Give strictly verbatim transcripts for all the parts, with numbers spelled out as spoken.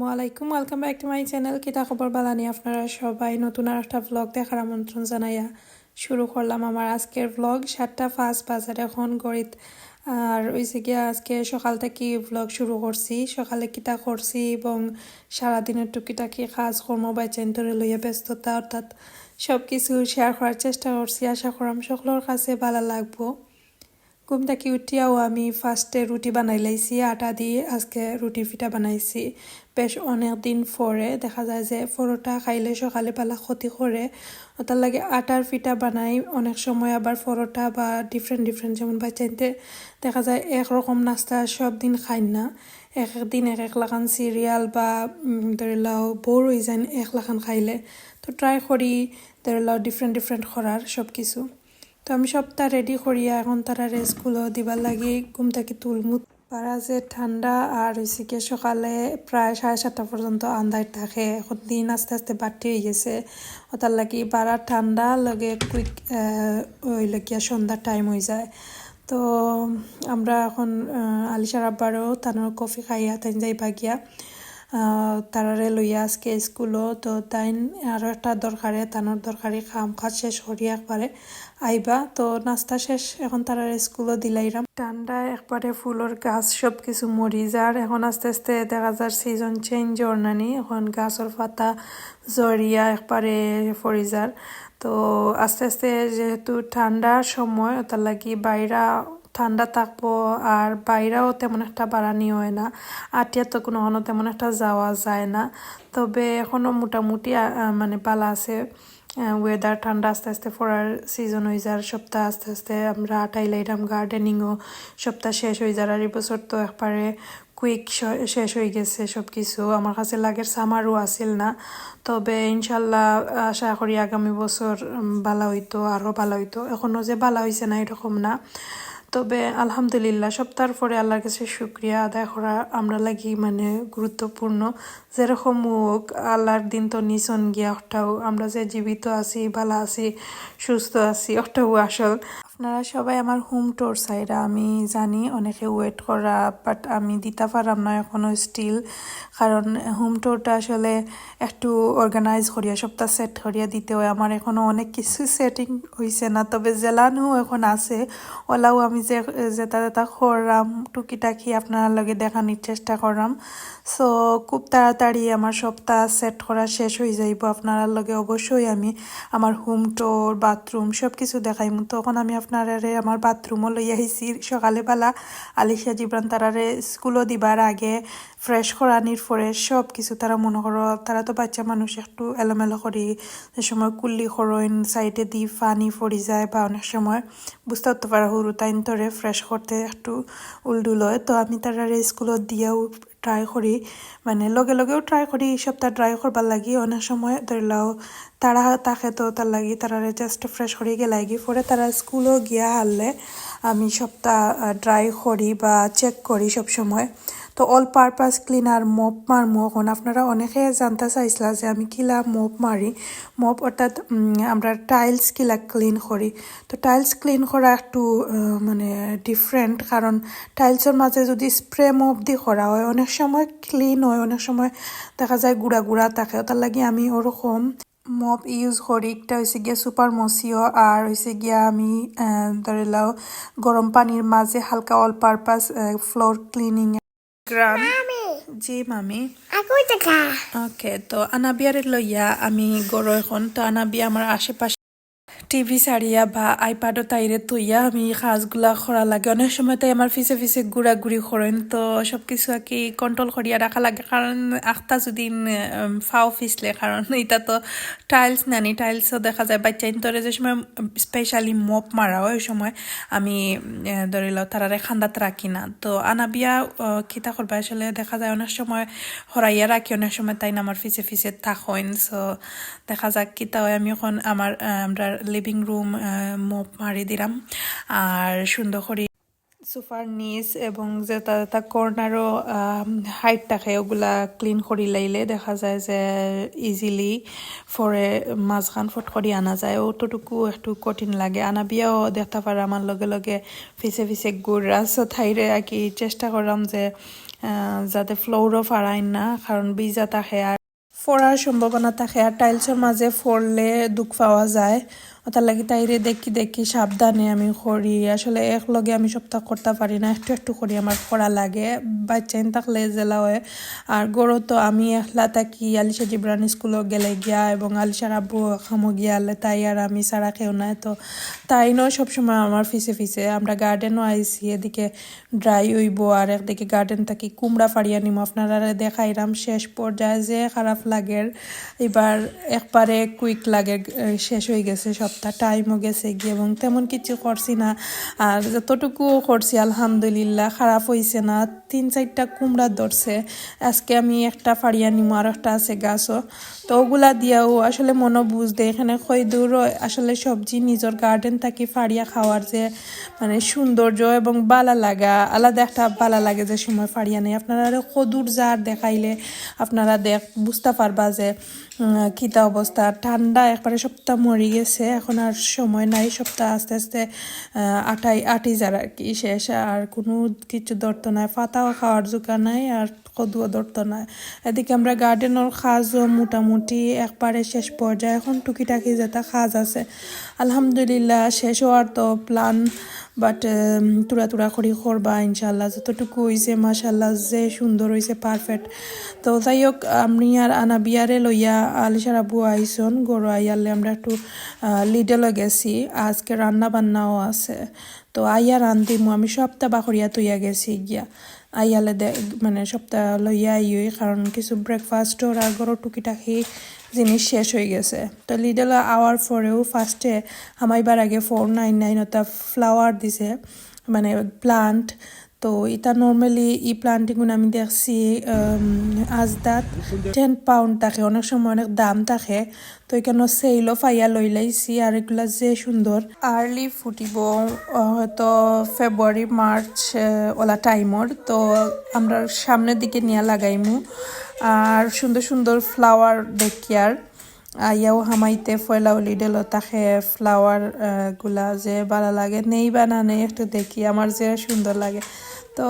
আসসালামু আলাইকুম, welcome back to my channel। কিতা খবর, বালা নি আপনারা সবাই? নতুন আর একটা ব্লগ দেখার আমন্ত্রণ জানাইয়া শুরু করলাম আমার আজকের ব্লগ। সাতটা পাঁচ বাজার এখন ঘড়িত। আর অইছে গিয়া আজকে সকাল থাকি ব্লগ শুরু করছি। সকালে কিতা করছি এবং সারাদিনের টুকিটাকি কাজকর্ম, বাচ্চাইন্তরে লইয়া ব্যস্ততা, অর্থাৎ সব কিছু শেয়ার করার চেষ্টা করছি। আশা করাম সকলর কাছে বালা লাগবো। ঘুম থাকি উঠিয়াও আমি ফার্স্টে রুটি বানাই লাইছি, আটা দি আজকে রুটি পিঠা বানাইছি। বেশ অনেক দিন পরে দেখা যায় যে পরোটা খাইলে সকালে বালা ক্ষতি করে, অতার লাগি আটার পিঠা বানাই। অনেক সময় আবার পরোটা বা ডিফারেন্ট ডিফারেন্ট, যেমন বাচ্চাইন্তে দেখা যায় একরকম নাস্তা সব দিন খাইন না, এক এক দিন এক এক লাখান সিরিয়াল বা, উম, ধরি লও, বোর অই যাইন এক লাখান খাইলে। তো ট্রাই করি, ধরি লও, ডিফারেন্ট ডিফারেন্ট করার সব কিছু। তো আমি সবটা রেডি করিয়া এখন তারারে স্কুলো দিবার লাগি ঘুম থাকি তুলমু। বারা যে ঠান্ডা, আর অইছে গিয়া সকালে প্রায় সাড়ে সাতটা পর্যন্ত আন্দাইর থাকে। এখন দিন আস্তে আস্তে বাড়তি অই গেছে, অতার লাগি বারা ঠান্ডা, লগে কুইক অইল গিয়া সন্ধ্যার টাইম অই যায়। তো আমরা এখন, আহ, আলিশার আব্বারও তানর কফি খাইয়া তাইন যাইবা গিয়া। আহ, তারারে লইয়া আজকে স্কুলো, তো তাইন আরও একটা দরকারে, তানর দরকারি কাম কাজ শেষ করিয়া একবারে আইবা। তো নাস্তা শেষ, এখন তারারে স্কুলো দিলাইরাম। ঠান্ডা একবারে ফুলর গাছ সব কিছু মরি যার। এখন আস্তে আস্তে দেখা যার সিজন চেঞ্জ অর নানি, এখন গাছর পাতা ঝরিয়া একবারে পড়ি যার। তো আস্তে আস্তে যেহেতু ঠান্ডার সময়, অতার লাগি বাইরা ঠান্ডা থাকবো, আর বাইরাও তেমন একটা বারানি হয় না, আটিয়া তো কোনো কোনো তেমন একটা যাওয়া যায় না। তবে এখনও মোটামুটি, আ, আ, মানে বালা আছে, আ, ওয়েদার ঠান্ডা আস্তে আস্তে পড়ার সিজন অই যার, সপ্তাহ আস্তে আস্তে আমরা আটাই লাইরাম, গার্ডেনিংও সপ্তাহ শেষ অই যার। আর এই বছর তো একবারে কুইক শেষ অই গেছে সব কিছু। আমার কাছে লাগের সামারও আছিল না, তবে ইনশাল্লাহ আশা করি আগামী বছর, উম, বালা অইতো, আরও বালা অইতো। এখনও যে বালা অইছে না এরকম না, তবে আলহামদুলিল্লাহ সপ্তাহর পরে আল্লাহর কাছে শুকরিয়া আদায় করা আমরা লাগি মানে গুরুত্বপূর্ণ। যেরকম হোক, আল্লাহর দিন তো নিছন গিয়া, অটাও আমরা যে জীবিত আছি, বালা আছি, সুস্থ আছি, অটাও আসল। আপনারা সবাই আমার হোম ট্যুর চাইরা, আমি জানি অনেকে ওয়েট করা, বাট আমি দিতা পারাম না এখনও স্টিল, কারণ হোম ট্যুরটা আসলে একটু অর্গানাইজ করিয়া, সবটা সেট করিয়া দিতে হয়। আমার এখনও অনেক কিছু সেটিং অইছে না, তবে যেলানও এখন আছে, ওলাও আমি যে, যেটা যেটা করলাম, টুকিটাকি আপনারার লগে দেখানির চেষ্টা করলাম। সো, খুব তাড়াতাড়ি আমার সবটা সেট করা শেষ অই যাইবো। আপনারার লগে অবশ্যই আমি আমার হোম ট্যুর, বাথরুম সব কিছু দেখাইমু। তখন আমি আপনারারে আমার বাথরুমও লইয়া আইছি। সকালে বেলা আলিশা জিবরান তারারে স্কুলো দিবার আগে ফ্রেশ করানির পরে সব কিছু তারা মনে করো, তারা তো বাচ্চা মানুষ, একটু এলোমেলো করি, যে সময় কুল্লি করইন, সাইডে দি পানি পড়ি যায় বা অনেক সময় বুঝতে তো পারা হুরু তাইন তোরে ফ্রেশ করতে একটু উলডুল হয়। তো আমি তারারে স্কুলো দিয়াও ট্রাই করি, মানে লগে লগেও ট্রাই করি এই সপ্তাহ ট্রাই করবার লাগি। অনেক সময় ধরি লও তারা থাকে তো তার লাগি তারারে জাস্ট ফ্রেশ করি গেলাইগি, পরে তারা স্কুলো গিয়া হারলে আমি সবটা, আহ, ড্রাই করি বা চেক করি সব সময়। তো অল পারপাস ক্লিনার মপ মারমু। এখন আপনারা অনেকে জানতে চাইছিলা যে আমি কিলা মপ মারি। মপ অর্থাৎ, উম, আমরা টাইলস কিলা ক্লিন করি। তো টাইলস ক্লিন করা একটু, আহ, মানে ডিফারেন্ট, কারণ টাইলসর মাঝে যদি স্প্রে মপ দি করা হয়, অনেক সময় ক্লিন হয়, অনেক সময় দেখা যায় গুড়া গুড়া থাকে। অটার লাগি আমি ওরকম মপ ইউজ করি। একটা হইছে গিয়া সুপার মসিও, আর হইছে গিয়া আমি, আহ, ধরে লও গরম পানির মাঝে হালকা অল পারপাস, আহ, ফ্লোর ক্লিনিং। গ্রান। মামি। জি, মামি। আগো দেখা। ওকে, তো আনাবিয়ারে লইয়া আমি গরো এখন। তো আনাবিয়া আমার আশেপাশে টিভি সারিয়া বা আইপ্যাডও তাইরে থইয়া আমি এই কাজগুলা করা লাগে। অনেক সময় তাই আমার পিছে পিছে ঘুরাঘুরি করেন, তো সব কিছু আর কি কন্ট্রোল করিয়া রাখা লাগে, কারণ আখতা যদি, উম, ফাও ফিসলে, কারণ এটা তো টাইলস নানি, টাইলসও দেখা যায় বাচ্চাইন্তরে যে সময় স্পেশালি মপ মারা হয়, ওই সময় আমি, উম, ধরি লও তারারে খান্দাত রাখি না। তো আনাবিয়া, আহ, কিতা করবা আসলে, দেখা যায় অনেক সময় হরাইয়া রাখি, অনেক সময় তাইন আমার পিছে পিছে থাকইন। সো দেখা যাক কিতা হয়। আমি এখন আমার, আহ, আমরা লিভিং রুম, আহ, মপ মারি দিলাম, আর সুন্দর করি সোফার নিচ এবং যেটা যেটা কর্নারও হাইট থাকে, ওগুলা ক্লিন করি লাইলে দেখা যায় যে ইজিলি ফরে মাঝখান ফট করি আনা যায়। অতটুকু একটু কঠিন লাগে। আনাবিয়াও দেখতে পারে আমার লগে লগে ফিসে ফিসে ঘুররা। So তাইরে আর কি চেষ্টা করলাম যে আহ, যাতে ফ্লোরও ফাড়াইন না, কারণ ভিজা থাকে আর ফড়ার সম্ভাবনা থাকে, আর টাইলসর মাঝে ফড়লে দুখ পাওয়া যায়। ওটার লাগি তাইরে দেখি দেখি সাবধানে আমি করি। আসলে এক লগে আমি সবটা করতে পারি না, একটু একটু করি আমার করা লাগে। বাচ্চাইন থাকলে জেলা হয়। আর ঘরো তো আমি একলা থাকি, আলিশা জিবরান স্কুলো গেলে গিয়া এবং আলিশার আব্বু কামো গিয়া আলে তাই আর আমি ছাড়া কেউ নাই। তো তাইনও সবসময় আমার ফিসে ফিসে। আমরা গার্ডেনও আইছি, এদিকে ড্রাই অইবো, আর একদিকে গার্ডেন থাকি কুমড়া ফাড়িয়া নিমু। আপনারারে দেখাইরাম শেষ পর্যায়ে যে খারাপ লাগের, এবার একবারে কুইক লাগের, এ, শেষ অই গেছে সবটা, টাইমও গেছে গিয়ে এবং তেমন কিছু করছি না। আর যতটুকু করছি আলহামদুলিল্লাহ, খারাপ অইছে না। তিন চাইরটা কুমড়া ধরছে, আজকে আমি একটা ফাড়িয়া নিমু, আর একটা আছে গাছও। তো ওগুলা দিয়াও আসলে মনো বুঝ দেয়, এখানে কই দূর আসলে সবজি নিজর গার্ডেন থাকি ফাড়িয়া খাওয়ার যে মানে সৌন্দর্য এবং বালা লাগা, আলাদা একটা বালা লাগে যে সময় ফাড়িয়া নেই। আপনারারে কদুর জার দেখাইলে আপনারা দেখ বুঝতা পারবা যে উম, কিতা অবস্থা। ঠান্ডা একবারে সবটা মরি গেছে, এখন আর সময় নাই, সবটা আস্তে আস্তে আহ, আটাই আটি যার আর কি শেষ। আর কোনো কিছু ধরতো নাই, পাতাও খাওয়ার জুকা নাই, আর কদুও ধরতো নাই। এদিকে আমরা গার্ডেনর কাজও মোটামুটি একবারে শেষ পর্যায়ে, এখন টুকিটাকি যেটা কাজ আছে আলহামদুলিল্লাহ শেষ হওয়ার তো প্ল্যান, বাট থুড়া থুড়া করি করবা ইনশাল্লাহ। যতটুকু হইছে মাশাল্লাহ যে সুন্দর হইছে, পারফেক্ট। তো যাই হোক, আমি আর আনাবিয়ারে লইয়া আলিশার আব্বু আইসন, ঘরো আইয়ালে আমরা একটু লিডেলও গেছি, আজকে রান্না বান্নাও আছে। তো আইয়া রান্ধিমু, আমি সবটা বাকরিয়া তৈয়া গেছি গিয়া। আইয়ালে দে মানে সবটা লইয়া আইই, কারণ কিছু ব্রেকফাস্টর আর ঘরো টুকিটাকি জিনিস শেষ হয়ে গেছে। তো লিডেল আওয়ার পরেও ফার্স্টে হামাইবার আগে ফোর নাইন নাইন ওটা ফ্লাওয়ার দিছে, মানে প্লান্ট। তো এটা নর্মালি এই প্লান্টগুলো আমি দেখছি আজদাত টেন পাউন্ড থাকে, অনেক সময় অনেক দাম থাকে। তো এখানে সেলও পাইয়া লইলাইছি। আর এগুলা যে সুন্দর আর্লি ফুটিব, আহ, হয়তো ফেব্রুয়ারি মার্চ আহ, ওলা টাইমর। তো আমরা সামনের দিকে নিয়ে লাগাইমু। আর সুন্দর সুন্দর ফ্লাওয়ার দেখিয়ার আইয়াও হামাইতে ফয়লাও লিডেলও থাকে ফ্লাওয়ার গুলা যে ভালা লাগে, নেই বা না নেই একটু দেখি, আমার যে সুন্দর লাগে। তো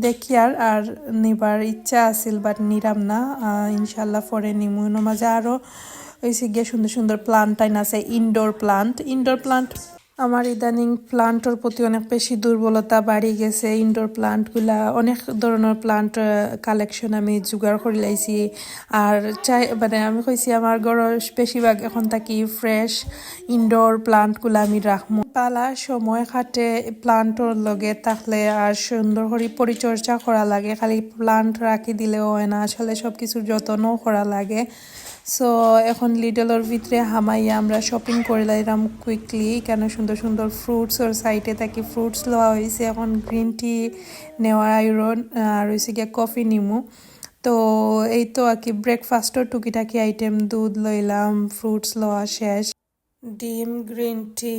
দেখিয়ার, আর নিবার ইচ্ছা আছিল, বাট নিরাম না। আহ, ইনশাল্লাহ পরে নিমু। এর মাঝে আরও হইছে গিয়া সুন্দর সুন্দর প্লান্ট আইন আছে, ইনডোর প্লান্ট। ইনডোর প্লান্ট আমার ইদানিং প্লান্টর প্রতি অনেক বেশি দুর্বলতা বাড়ি গেছে। ইনডোর প্লান্টগুলা, অনেক ধরনের প্লান্ট কালেকশন আমি জোগাড় করি লাইছি। আর চাই মানে আমি কইছি আমার ঘরো বেশিরভাগ এখন থাকি ফ্রেশ ইনডোর প্লান্টগুলা আমি রাখমু। বালা সময় কাটে প্লান্টর লগে থাকলে, আর সুন্দর করি পরিচর্যা করা লাগে। খালি প্লান্ট রাখি দিলেও হয় না, আসলে সব কিছুর যত্নও করা লাগে। সো এখন লিডেলর ভিতরে হামাইয়া আমরা শপিং করে লাইলাম কুইকলি। এখানে সুন্দর সুন্দর ফ্রুটস ওর সাইডে থাকি ফ্রুটস লওয়া হয়েছে। এখন গ্রিন টি নেওয়ার আইরন আর হয়েছে গিয়া কফি নিমু। তো এই তো আর কি ব্রেকফাস্টও টুকিটাকি আইটেম, দুধ লইলাম, ফ্রুটস লওয়া শেষ, ডিম, গ্রিন টি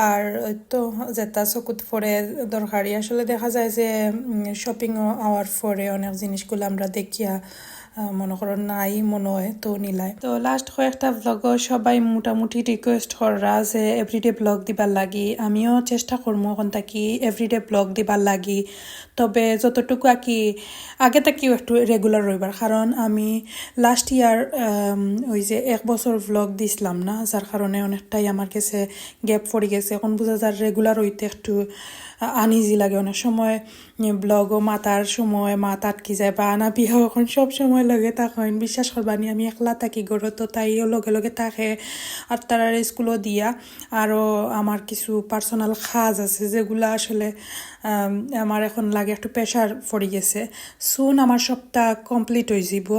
আর ওই তো যেটা চকুত পড়ে দরকারি। আসলে দেখা যায় যে শপিং আওয়ার পরে অনেক জিনিসগুলো আমরা দেখিয়া আহ, মনে করো নাই মনে হয় তো নিলাই। তো লাস্ট কয়েকটা ব্লগও সবাই মোটামুটি রিকোয়েস্ট কররা যে এভরিডে ব্লগ দিবার লাগি। আমিও চেষ্টা করমু এখন থাকি এভরিডে ব্লগ দিবার লাগি। তবে যতটুকু আর কি আগে থাকিও একটু রেগুলার রইবার, কারণ আমি লাস্ট ইয়ার ওই যে এক বছর ব্লগ দিছিলাম না, যার কারণে অনেকটাই আমার কাছে গ্যাপ পড়ে গেছে। এখন বোঝা যায় রেগুলার হইতে একটু আনইজি লাগে। অনেক সময় ব্লগও মাতার সময় মাত আটকি যায়, বা আনা বিয়া এখন সব সময় লগে থাকেন। বিশ্বাস করবানি, আমি একলা থাকি ঘরো, তো তাইও লগে লগে থাকে। আর তারার স্কুলও দিয়া, আরও আমার কিছু পার্সোনাল কাজ আছে যেগুলা আসলে আম, আমার এখন লাগে একটু প্রেশার পড়ি গেছে। সুন আমার সবটা কমপ্লিট হয়ে যাব।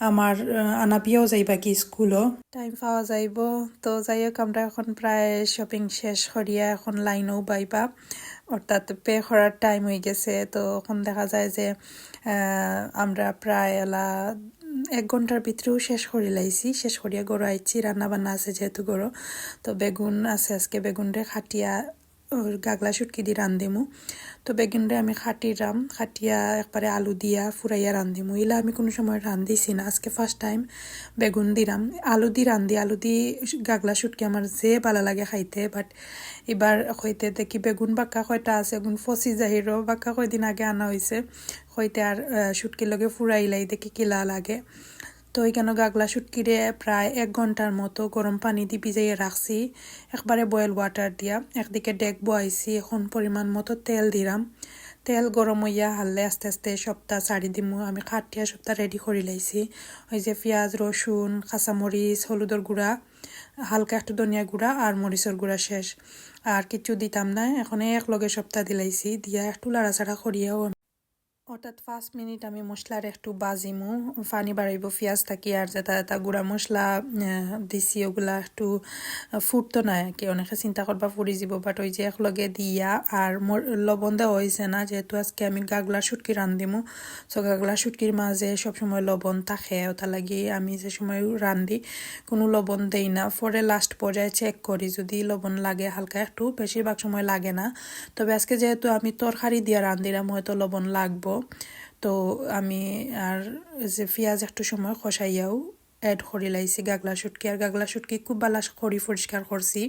আমার আহ, আনা বিয়াও যাইবা কি স্কুলও, টাইম পাওয়া যাইব। তো যাই হোক, আমরা এখন প্রায় শপিং শেষ করিয়া এখন লাইনও বাইবা, অর্থাৎ পে করার টাইম হয়ে গেছে। তো এখন দেখা যায় যে আহ, আমরা প্রায় এলা এক ঘন্টার ভিতরেও শেষ করি লাইছি। শেষ করিয়া ঘরো আইছি, রান্না বান্না আছে যেহেতু ঘরো। তো বেগুন আছে, আজকে বেগুনরে কাটিয়া ওর গাগলা শুটকি দি রান্ধিমু। তো বেগুনরে আমি কাটিরাম, কাটিয়া একবারে আলু দিয়া ফুরাইয়া রান্ধিমু। ইলা আমি কুনু সময় রান্ধিছি না, আজকে ফার্স্ট টাইম বেগুন দিরাম। আলু দি রান্ধি, আলু দি গাগলা শুটকি আমার যে ভালা লাগে খাইতে, বাট ইবার কইতে দেখি বেগুন বাক্কা কয়টা আছে, এগুন ফসি যাইরো, বাক্কা কয়দিন আগে আনা অইছে, কইতে আর, আহ, শুটকির লগে ফুরাইলাই দেখি কিলা লাগে। তো এখানো গাগলা শুটকিরে প্রায় এক ঘন্টার মতো গরম পানি দি ভিজাইয়া রাখছি, একবারে বয়েল ওয়াটার দিয়া। একদিকে ডেক বওয়াইছি, এখন পরিমাণ মতো তেল দিরাম। তেল গরম অইয়া হারলে আস্তে আস্তে সবটা ছাড়ি দিমু। আমি কাটিয়া সবটা রেডি করি লাইছি। ওই যে পিয়াজ, রসুন, কাঁচামরিচ, হলুদর গুঁড়া, হালকা একটু ধনিয়া গুঁড়া আর মরিচর গুঁড়া শেষ, আর কিচ্ছু দিতাম না। এখন এক লগে সবটা দিলাইছি, দিয়া একটু লাড়াচাড়া করিয়াও আমি অর্থাৎ পাঁচ মিনিট আমি মশলার একটু বাজিমু, পানি বাড়াইব পিয়াজ থাকি, আর যেটা যেটা গুঁড়া মশলা, আহ, দিছি ওগুলা একটু, আহ, ফুটতো না আর কি। অনেকে চিন্তা করবা ফুরি যাব, বাট ওই যে এক লগে দিয়া আর মর-, লবণ দেওয়া হয়েছে না, যেহেতু আজকে আমি গাগলা শুটকি রান্ধিমু। তো গাগলা শুটকির মাঝে সবসময় লবণ থাকে, ওটা লাগি আমি যে সময় রান্ধি কোনো লবণ দেই না। পরে লাস্ট পর্যায়ে চেক করি যদি লবণ লাগে হালকা একটু, বেশিরভাগ সময় লাগে না। তবে আজকে যেহেতু আমি তরকারি দিয়া রান্ধিরাম, হয়তো লবণ লাগবো। তো আমি আর যে পিয়াজ একটু সময় কষাইয়াও অ্যাড করি লাইছি গাগলা শুটকি। আর গাগলা শুটকি খুব ভালা করি পরিষ্কার করছি।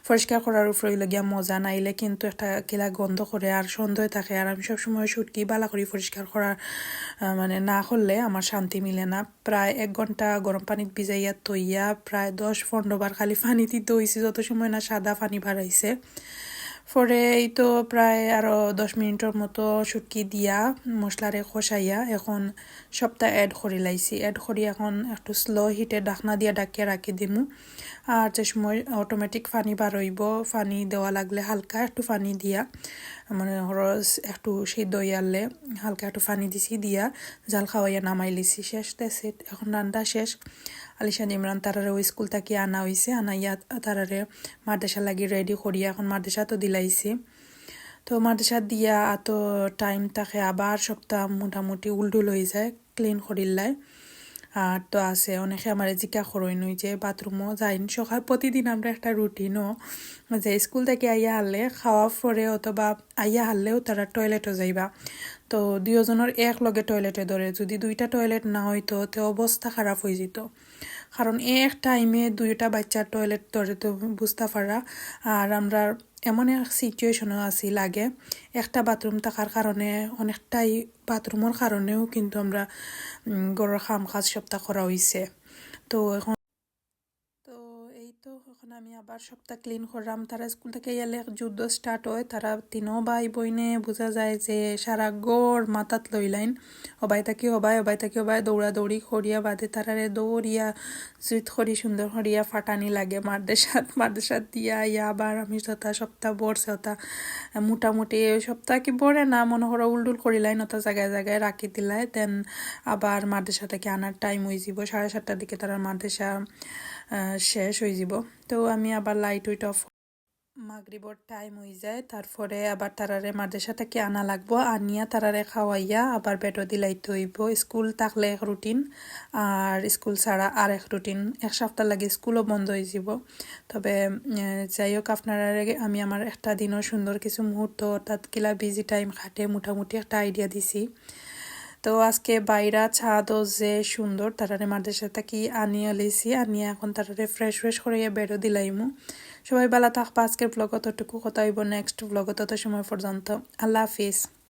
পরিষ্কার করার উপরে অইলো গিয়া মজা, নাইলে কিন্তু একটা কিলা গন্ধ করে আর সন্দেহ থাকে। আর আমি সবসময় শুটকি ভালা করি পরিষ্কার করার, আহ, মানে না করলে আমার শান্তি মিলে না। প্রায় এক ঘন্টা গরম পানিত ভিজাইয়া থইয়া প্রায় দশ পনেরো বার খালি পানি দিতে হইছে, যত সময় না সাদা পানি বাড়াইছে। পরে এই তো প্রায় আরো দশ মিনিটর মতো শুটকি দিয়া মশলারে কষাইয়া এখন সবটা অ্যাড করি লাইছি। অ্যাড করি এখন একটু স্লো হিটে ঢাকনা দিয়া ঢাকিয়া রাখি দিমু। আর যে সময় অটোমেটিক পানি বার হইব, পানি দেওয়া লাগলে হালকা একটু পানি দিয়া, মানে, হরস একটু সিদ্ধ হইয়ারলে হালকা একটু পানি দিছি, দিয়া জাল খাওয়াইয়া নামাই লিছি। শেষ, that's it। এখন রান্না শেষ। আলিশান ইমরান তারারে ওই স্কুল থাকি আনা হইছে, আনাইয়া তারারে মাদ্রাসা লাগি রেডি করিয়া এখন মাদ্রাসা তো দিলাইছি। তো মাদ্রাসা দিয়া এত টাইম থাকে, আবার সবটা মোটামুটি উলডুল হয়ে যায় ক্লিন করিলাই। আর তো আছে, অনেকে আমারে জিজ্ঞা করইন ওই যে বাথরুমও যাইন। সকাল প্রতিদিন আমরা একটা রুটিনও যে স্কুল থাকি আইয়া হারলে খাওয়া পরে অথবা আইয়া হারলেও তারা টয়লেটও যাইবা। তো দুইজনের এক লগে টয়লেটে ধরে, যদি দুইটা টয়লেট না হইতো, তে অবস্থা খারাপ হয়ে যেত। কারণ এক টাইমে দুইটা বাচ্চার টয়লেট ধরে তো বুঝতা পারা। আর আমরা এমন এক সিচুয়েশনও আছি লাগে, একটা বাথরুম থাকার কারণে অনেকটাই, বাথরুমর কারণেও কিন্তু আমরা, উম, ঘরর কাম কাজ সবটা করা হইছে। তো এখন, তো এই তো এখন আমি আবার সবটা ক্লিন করলাম। তারা স্কুল থাকি আইলে যুদ্ধ স্টার্ট হয়। তারা তিনো ভাই বইনে বুঝা যায় যে সারা ঘর মাথাত লইলাইন, হবাই থাকি হবাই, হবাই থাকি হবাই, দৌড়াদৌড়ি করিয়া বাদে তারারে দৌড়িয়া জুইত করি সুন্দর করিয়া ফাটানি লাগে মাদ্রাসাত। মাদ্রাসাত দিয়া আইয়া আবার আমি তথা সপ্তাহ ভরছে ওটা, মোটামুটি ওই সপ্তাহ কি ভরে না, মনে করো উলডুল করিলাইন ওটা জায়গায় জায়গায় রাখি দিলাই। দেন আবার মাদ্রাসা থাকি আনার টাইম হয়ে যাব, সাড়ে সাতটার দিকে তারা মাদ্রাসা, আহ, শেষ হয়ে যাব। তো আমি আবার লাইট উইট অফ, মাগরিবর টাইম হয়ে যায়, তারপরে আবার তারারে মাদ্রাসা থাকি আনা লাগবো, আনিয়া তারারে খাওয়াইয়া আবার বেডও দিলাইতে হইব। স্কুল থাকলে এক রুটিন, আর স্কুল ছাড়া আর এক রুটিন, এক সপ্তাহ লাগে স্কুলও বন্ধ হয়ে যাব। তবে, এ, যাই হোক, আপনারারে আমি আমার একটা দিনও সুন্দর কিছু মুহূর্ত, অর্থাৎ কিলা বিজি টাইম কাটে, মোটামুটি একটা আইডিয়া দিছি। তো আজকে বাইরা ছাদও যে সুন্দর, তারারে মাদ্রাসা থাকি আনিয়া লইছি, আনিয়া এখন তারারে ফ্রেশ ফ্রেশ করিয়া বেডও দিলাইমু। সবাই ভালা থাকবা। আজকের ব্লগ অতটুকু, কথা হইব নেক্সট ব্লগ। তত সময় পর্যন্ত আল্লাহ হাফিজ।